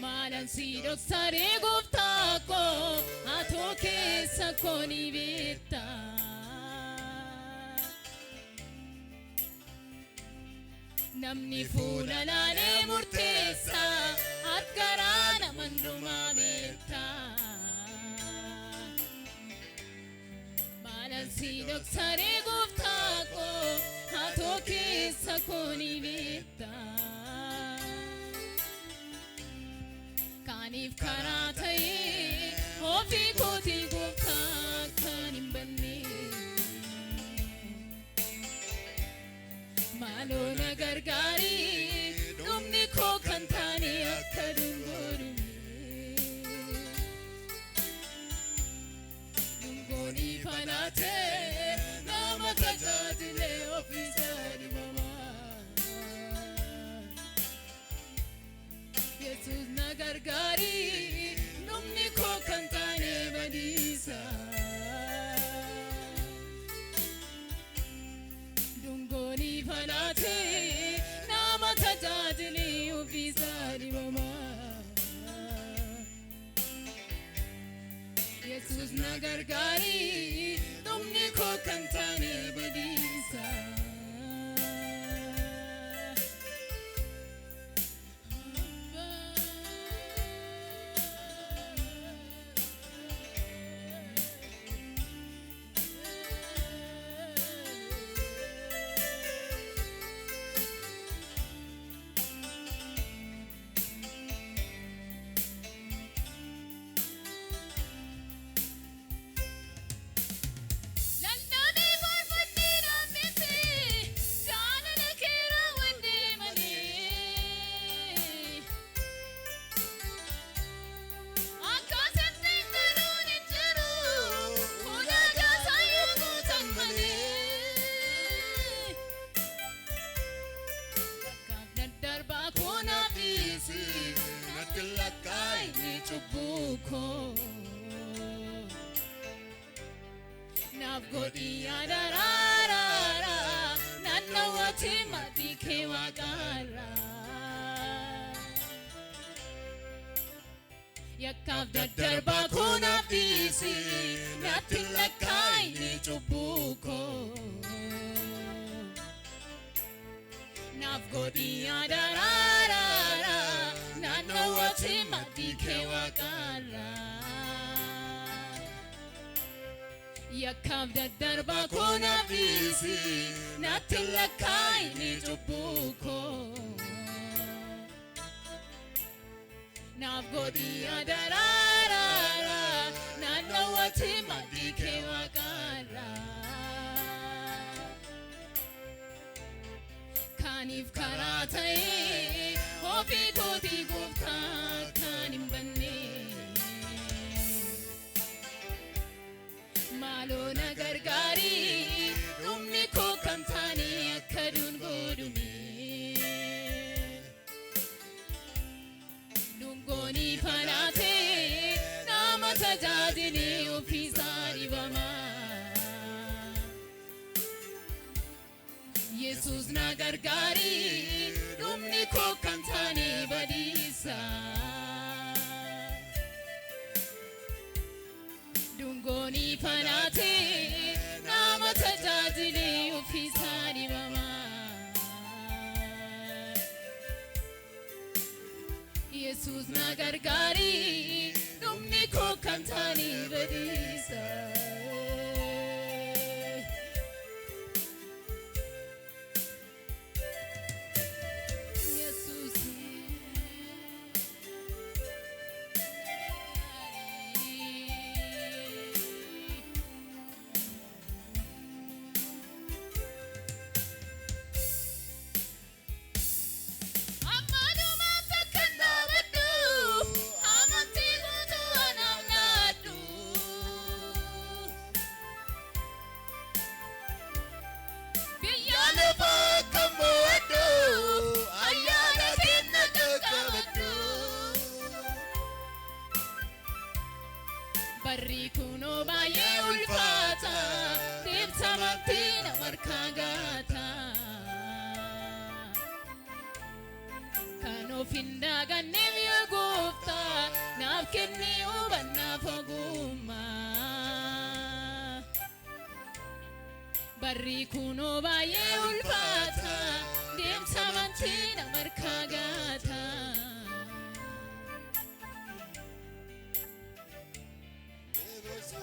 Maalan si dhoksaree gooftaa koo atoo keessa koo ni beekta. Namni fuula laalee murteessa harkaraa nama hundumaa beekta. Maalan si dhoksaree gooftaa koo atoo keessa koo ni beekta. Kaaniif karaa ta'ee ofii kootii gooftaa kan hin banne. Maaloo na gargaari dhumni koo kan taane akka dungoodhume. Dungoonii falaatee nama tajaajilee ofiisaa dhibamaa. Yesuus na gargaari dhumni koo kan taane badiisa. Dungoonii falaatee nama tajaajilee ofiisaa dhibamaa. Yesuus na gargaari dhumni koo kan taane badiisa. Lallaabii faarfannee dhaabbate jaalala kee raawwadhee malee. Akkasitti galuun hin jiru ulaagaa saayyuu guutan malee. Lakkaaf daddarbaa koo naaf dhiisi natti lakkaa'inni cubbuu koo. Naaf godhi yaadaraaraara naannawwaati maatii kee waaqaarra. Yakkaaf daddarbaa koo naaf dhiisi natti lakkaa'inni cubbuu koo. Naaf godhi yaadaraaraara naannawwaati maatii kee waaqaarra. Yakkaaf daddarbaa koo naaf dhiisi natti lakkaa'inni cubbuu koo. Naaf godhi yaadaraaraara naannawwaati maatii kee waaqaarra. Kaaniif karaa ta'ee ofii kootii gooftaa kan hin banne. Maaloo na gargaari dhumni koo kan taane akka dungoodhume. Dungoonii falaatee nama tajaajilee ofiisaa dhibamaa. Yesuus na gargaari dhumni koo kan taane badiisa. Dungoonii falaatee nama tajaajilee ofiisaa dhibamaa. Yesuus na gargaari dhumni koo kan taane badiisa. Yesuus Ammanuma takka dhaabadhu amantii guutuu anaaf laadhu. Biyya Lafaa kan mo'adhu ayyaana kenna qaqqabadhu. Barri kunoo baay'ee ulfaata deebsamatti nama harkaa gaata. Kan of hin daaganneef yoo gooftaa. kenni hubannaaf ogummaa. Barri kunoo baay'ee ulfaata, deemsa amantii nama harkaa gaata.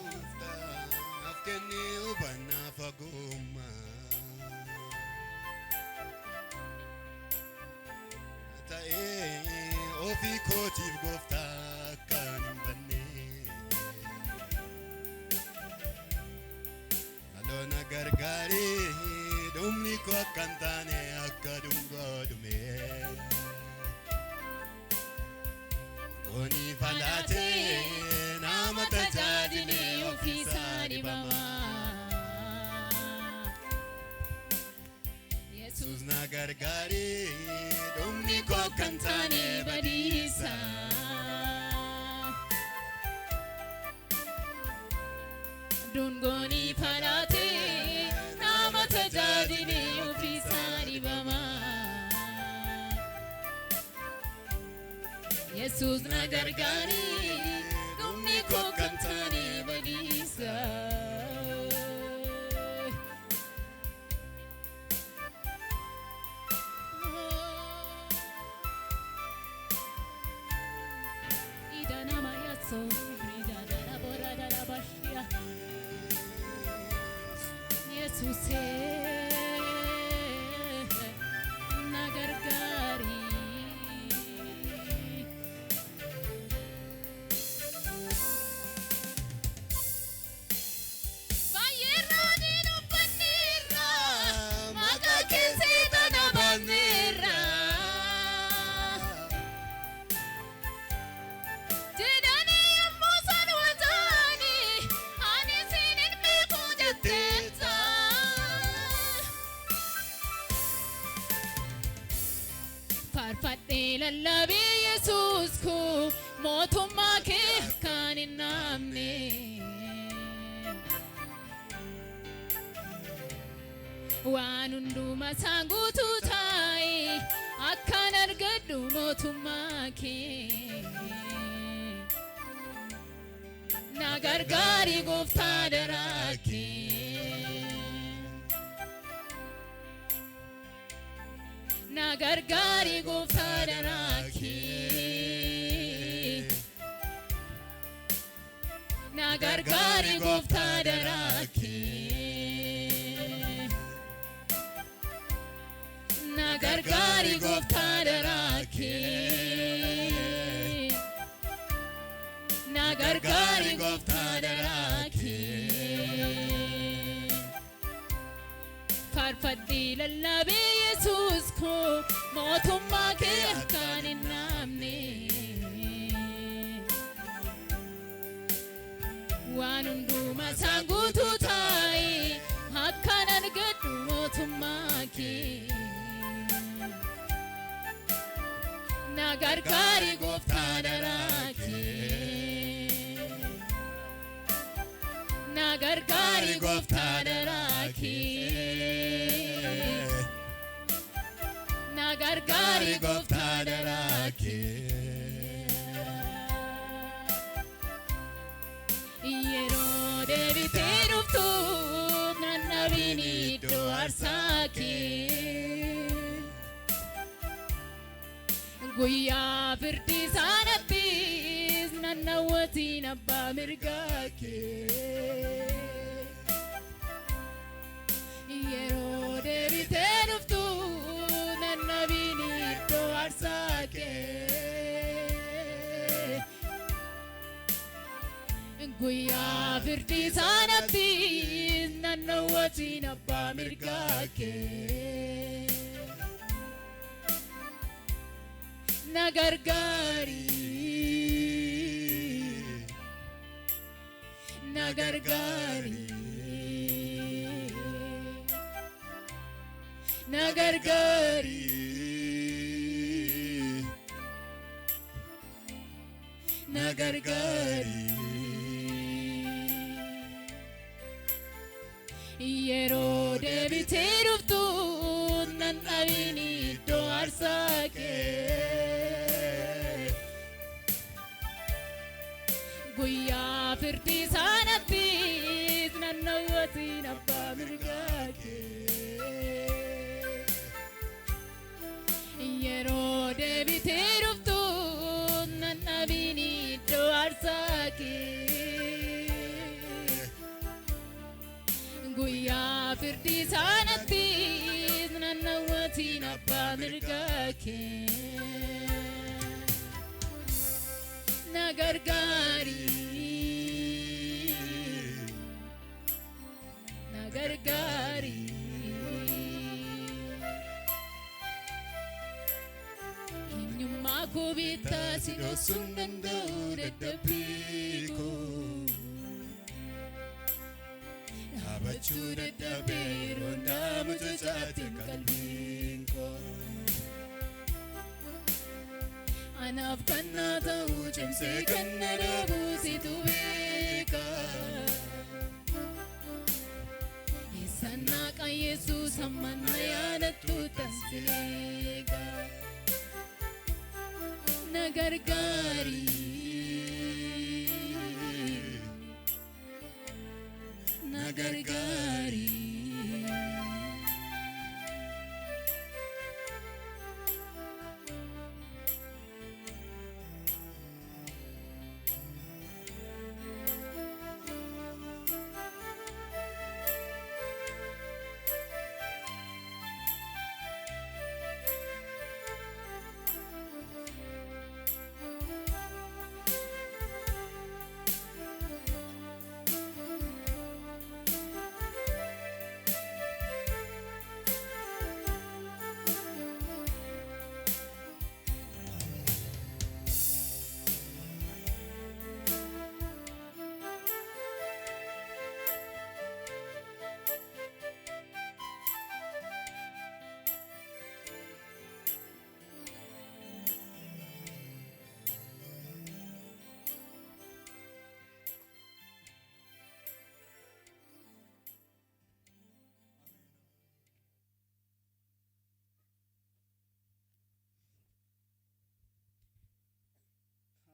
Naaf kenni hubannaaf ogummaa. Ta'ee ofii kootiif gooftaa akkaan hin banne. Maaloo na gargaari dhumni koo akka hin taane akka dungoo dhume. Goonii falaatee nama tajaajilee ofiisaa dhibamaa. Yesuus Yesuus na gargaari dhumni koo akka hin taane badiisa. Dungoonii falaatee nama tajaajilee ofiisaa dhibamaa. Yesuus na gargaari dhumni koo kan taane badiisa. Ida nama yaso, ida dara bora dara bashia. Yesuuse na gargaari. Baay'eerraa ni dubbanneerra, maqaa keessee tana baanneerra. Jedhanii yommuu isaan wataanii, ani siin hin beeku jetteetta. Faarfadhee lallabee Yesuus koo mootummaa kee akkaan hin dhaabne. Waan hunduma isaan guutuu taa'e akkaan argadhu mootummaa kee. Na gargaari gooftaa daraa kee. Na gargaari gooftaa daraa kee. Na gargaari gooftaa daraa kee. Na gargaari gooftaa daraa kee. Na gargaari gooftaa daraa kee. Faarfadhee lallabee Yesuus koo mootummaa kee akkaan hin dhaabne. Waan hunduma isaan guutuu taa'e akkaan argadhu mootummaa kee. Na gargaari gooftaa daraa kee. Na gargaari gooftaa daraa kee. Na gargaari gooftaa daraa kee. Yeroo deebitee dhuftu nan dhabiin iddoo aarsaa kee. Guyyaa firdii sanattis nan hawwatiin abbaa mirgaa kee. Yeroo deebitee dhuftu nan dhabiin iddoo aarsaa kee. Guyyaa firdii sanatti nan hawwatiin abbaa mirgaa kee. Na gargaari. Na gargaari. Na gargaari. Na gargaari. Yeroo deebitee dhuftu nan dhabin iddoo aarsaa kee. Guyyaa firdii sanattis nannawwatiin abbaa mirgaa kee. Yeroo deebitee dhuftu nan dhabiin iddoo aarsaa kee. Guyyaa firdii sanattis nannawwatiin abbaa mirgaa kee. Na gargaari, na gargaari. Eenyummaa koo beektaa si dhoksuu hin danda'u dadhabbii koo. Dhaabachuu dadhabee yeroo mucucaate qalbiin koo. Anaaf kan naa ta'u cimsee kan na dhaabu situ beeka. Eessaan naaqa Yesuus hamma na yaadattu tansileega. Na gargaari. Na gargaari.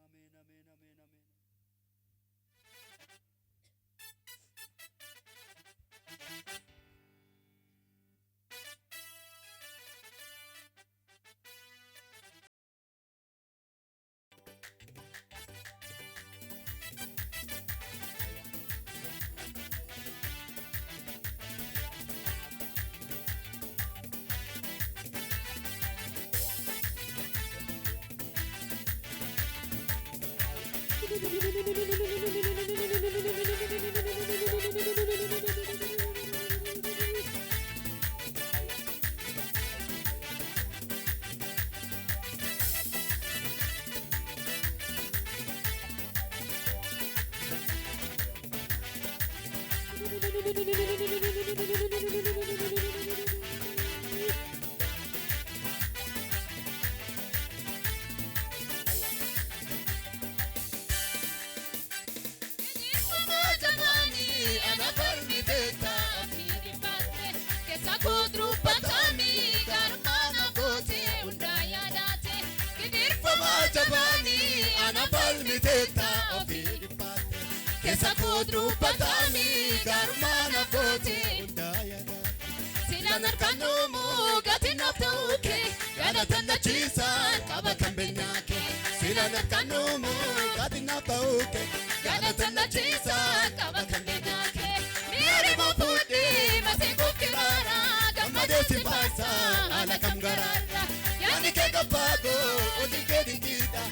Ameen, ameen, ameen, ameen. Keessa kudru batami garmaana goote silaan harkaan gatiin naaf ta'uu kee galatan nachiisaan qaba kan beenyaa kee Silaan harkaan gatiin naaf ta'uu kee galatan nachiisaan qaba kan beenyaa kee miiri fuudhee maseen kukkiraara gammadee si faarsaa haala kam garaarra Yaani kee gabbaagoo hojii kee dinqiidha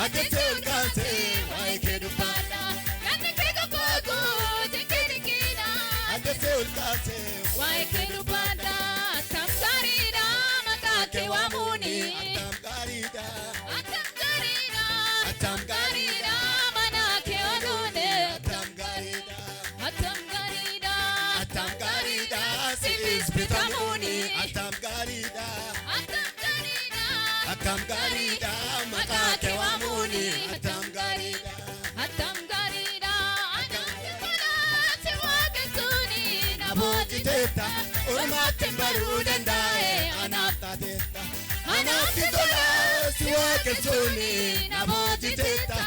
Akeessee ol kaasee waa'ee kee dubbaadha Yaani kee gabbaagoo hojii kee dinqiidha Akeessee ol kaasee waa'ee kee dubbaadha attam gaariidha maqaa kee waamuuni Attam gaariidha attam gaariidha Attam gaariidha gaariidha mana kee ooluune Attam gaariidha attam gaariidha Attam gaariidha siifis bitamuuni Attam gaariidha attam gaariidha Attam gaariidha maqaa kee waamuuni Attam gaariidha attam gaariidha anaaf tolaa si waaqessuuni namooti Teetta ormaatti baruu danda'e anaaf taateetta anaaf tola si waaqessuuni namooti teetta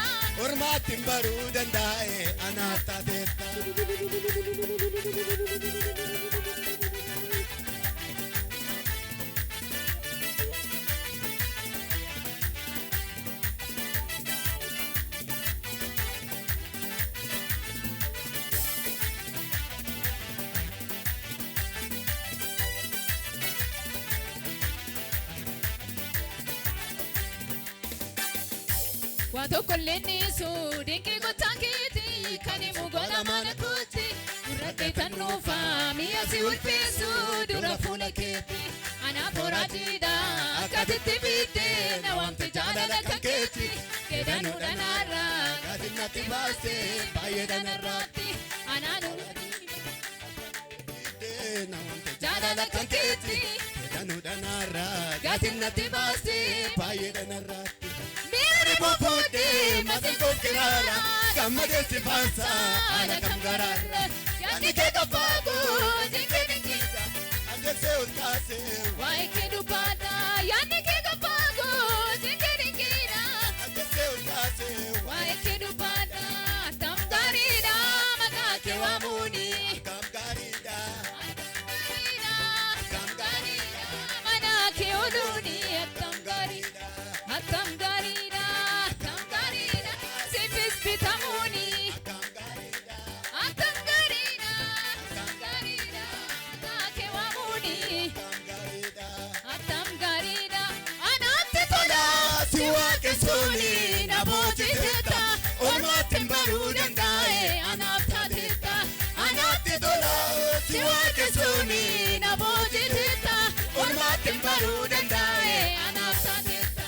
ormaatti. Ormaatti hin baruu danda'e anaaf taateetta. Waa tokkollee niisu dinqii gochaan keetii kan himu gola mana kootti gurratti tan nuufa mi'a si ulfeessu dura fuula keetti anaaf horaatiidha akkasitti fiiddee na waamte jaalala kan keetti keedanuu dhanaarra Gaatiin natti baastee baay'ee dhanarraatti. Anaan Na waamte jaalala kan keetti. Keedanuu dhanaarraa. Gaatiin natti baastee baay'ee dhanarraatti. Miirri Bobbooddee masin kokkiraara gammadee si faarsa haala kam garaarra. Yaadni kee qofaa koo dinqii dinqiidha. Anjeessee ol kaasee Waa'ee kee dubbaadha yaadni kee qofaa koo dinqii dinqiidha. anjeessee ol kaasee Waa'ee kee dubbaadha akkam gaariidha maqaa kee waamuuni. akkam gaariidha Gaariidha akkam gaariidha mana kee ooluuni akkam gaariidha. Akkam gaariidha akkam gaariidha siifis bitamuuni. Akkam gaariidha Akkam gaariidha akkam gaariidha maqaa kee waamuuni. Akkam gaariidha. Akkam gaariidha anaatti tola Si waaqessuuni na boojiteetta ormaatti hin baruu danda'e anaaf taateetta anaatti tola si waaqessuuni na boojiteetta ormaatti hin baruu danda'e. Anaaf taateetta.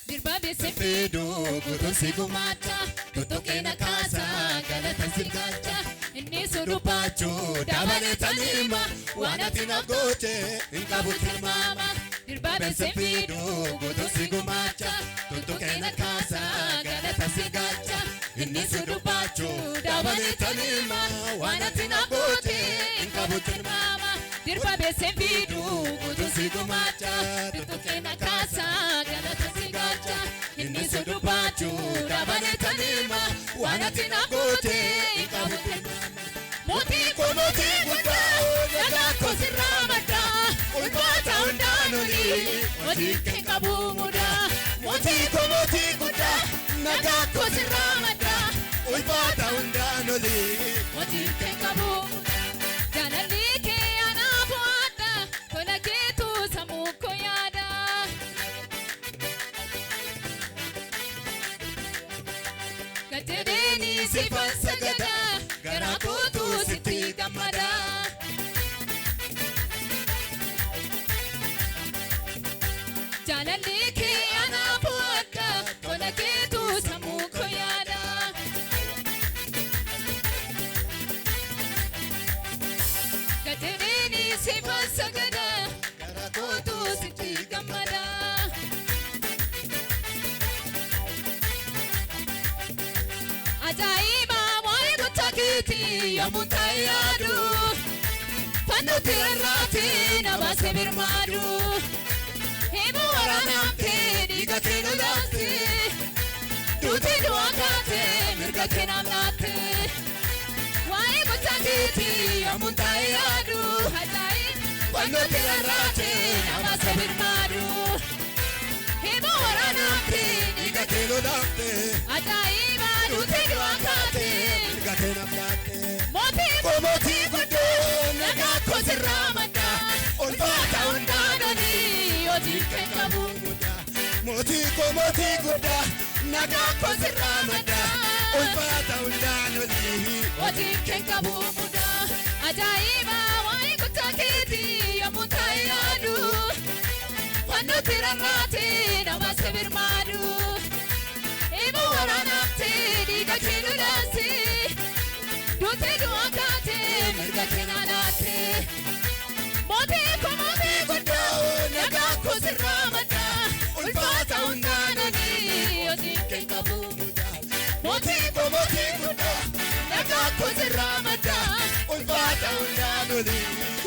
Dirbabeesse Fiduu guutuun si gumaacha tuttuqee na kaasa galata si galcha inni sudubbaa dubbachuu dabalee tanima waan ati na goote hin qabu tilmaama. Dirbabeesse Bense fiduu guutuun si gumaacha tuttuqee na kaasa galata si galcha inni si dubbachuu dabalee tanima waan ati na goote hin qabu tilmaama. Dirbabeesse fiduu guutuun si gumaacha tuttuqee na kaasa galata si galcha Inni si dubbachuu dabalee tanima waan ati na goote hin qabu tilmaama. Mootii Koo mootii guddaa nagaa koo sirraa madda ulfaata hundaan olii hojii kee qabu mudaa Mootii koo mootii guddaa nagaa koo sirraa madda ulfaata hundaan olii hojii kee qabu jaalalli kee anaaf waadda tola keetu sammuu koo yaada. Gajeedheeni sifan sagada garaa kootu sitti gammada. Jaalalli kee anaaf waadda tola keetu sammuu koo yaada. Gajeedheeni sifan sagada garaa kootu sitti gammada. Ajaa'iba waa'ee gochaa keetii yommuu ta'e yaadu fannootti irraati na baasee birmaadu himu waraanaamtee dhiiga kee lolaaste duuti du'aa kaate mirga kee naaf laatte waa'ee gochaa keetii yommuu ta'e yaadu ajaa'iba fannootti irraati na baasee birmaadu himu waraanaamtee dhiiga kee lolaaste ajaa'iba duuti du'aa kaate mirga kee naaf laatte. mootii Koo mootii guddoo nagaa koo sirraa madda ulfaata hundaan olii hojii kee qabu Mootii koo mootii guddaa nagaa koo sirraa madda ulfaata hundaan olii hojii kee qabu mudaa ajaa'iba waa'ee gochaa keetii yommuu ta'e yaadu fannootti rarraate nama si birmaadu himu waraanaamte dhiiga kee lolaase duutee du'aa kaate mirga kee naa laatte mootii koo mootii guddaa olii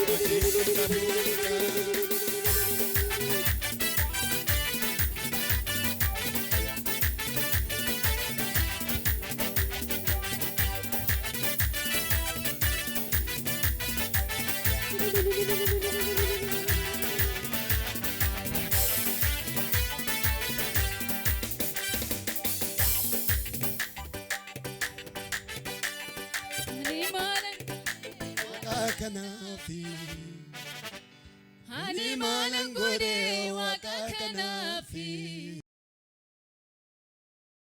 hojii qabeessa. Ani maalan Waaqa kanaafi. Ani maalan godhe waaqa kanaafi.